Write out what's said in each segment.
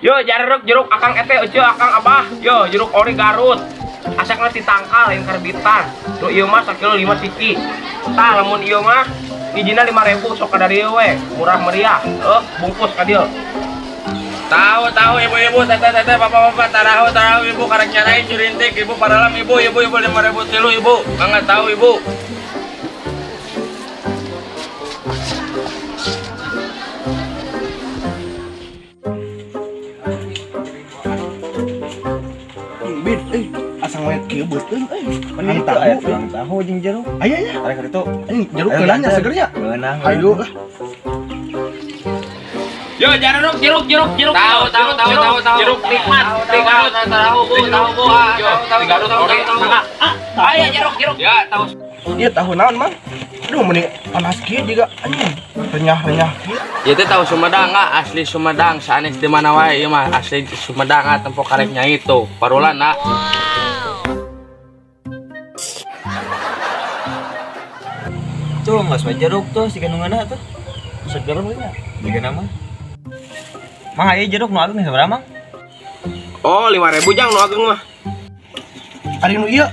Yo jarerek jeruk akang ete euceu akang abah. Yo jeruk ori Garut. Asakna ti tangkal lain karbitan. Nu ieu mah sakilo 5 siki. Tah lamun ieu mah hijina 5.000 sok ka dieu we, murah meriah. Bungkus ka dieu. Tahu tahu ibu-ibu, teteh-teteh, bapak-bapak, tarahu tarahu ibu karek nyarain jurintik ibu paralam ibu ibu ibu 5.000 tilu ibu. Mangga tahu ibu. Bid, asang wet kieu beuteung euy. Mending tahu, tulang tahu jeung jeruk. Aya ya. Arek kitu. Anjing jeruk geunahnya segernya. Geunah. Hayu lah. Yo jareruk jeruk jeruk jeruk. Tahu tahu tahu tahu tahu. Jeruk nikmat di Garut. Tahu bu, tahu bu. Tahu di Garut ori. Aya jeruk jeruk. Ya, tahu. Ieu tahu naon, Mang? Aduh mending panas kieu juga anjing. Renyah-renyah kieu. Ieu teh tahu Sumedang ah, asli Sumedang, sanes di mana wae ieu mah asli Sumedang ah, tempo karek nyai tuh. Parulan ah. Tuh geus we jeruk tuh si kandunganna tuh. Seger we nya. Jiga nama. Mang aya jeruk nu ageng sabaraha, Mang? Oh, 5.000 jang nu ageng mah. Ari nu ieu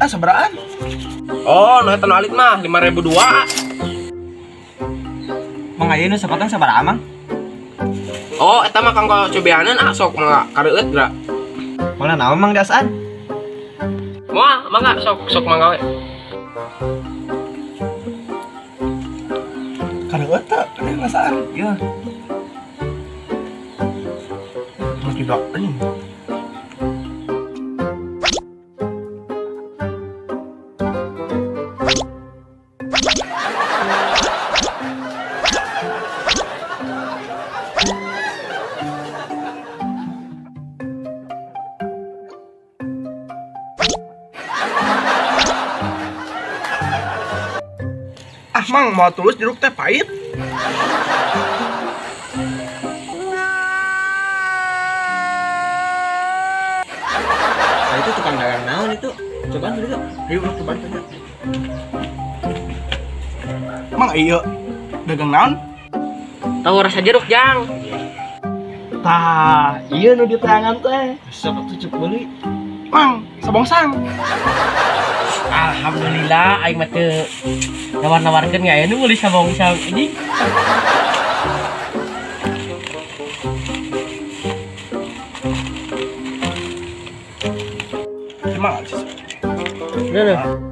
ah sabaraan? Oh, nu eta nu alit mah 5.002. Mang aya nu sapotong sabaraha, Mang? Oh, eta mah kanggo cobeaneun ah sok mangga kareueut geura. Moal naon Mang dasaan? Moal, mangga sok sok mangga we. Kareueut teh kana ngasaan? Iya. Tidak anjing. Ah, Mang, mau tulus jeruk teh pahit. Nah, itu tukang dagang naon itu? Cobaan dulu. Ayo urang cobaan tanya. Mang ieu dagang naon? Tahu rasa jeruk, Jang. Tah, ieu nu diteangan teh. Sok atuh cuk beuli. Mang, sabongsang. Alhamdulillah aing mah teu nawar-nawarkeun aya nu meuli sabongsang ini. Emang sih. Nah.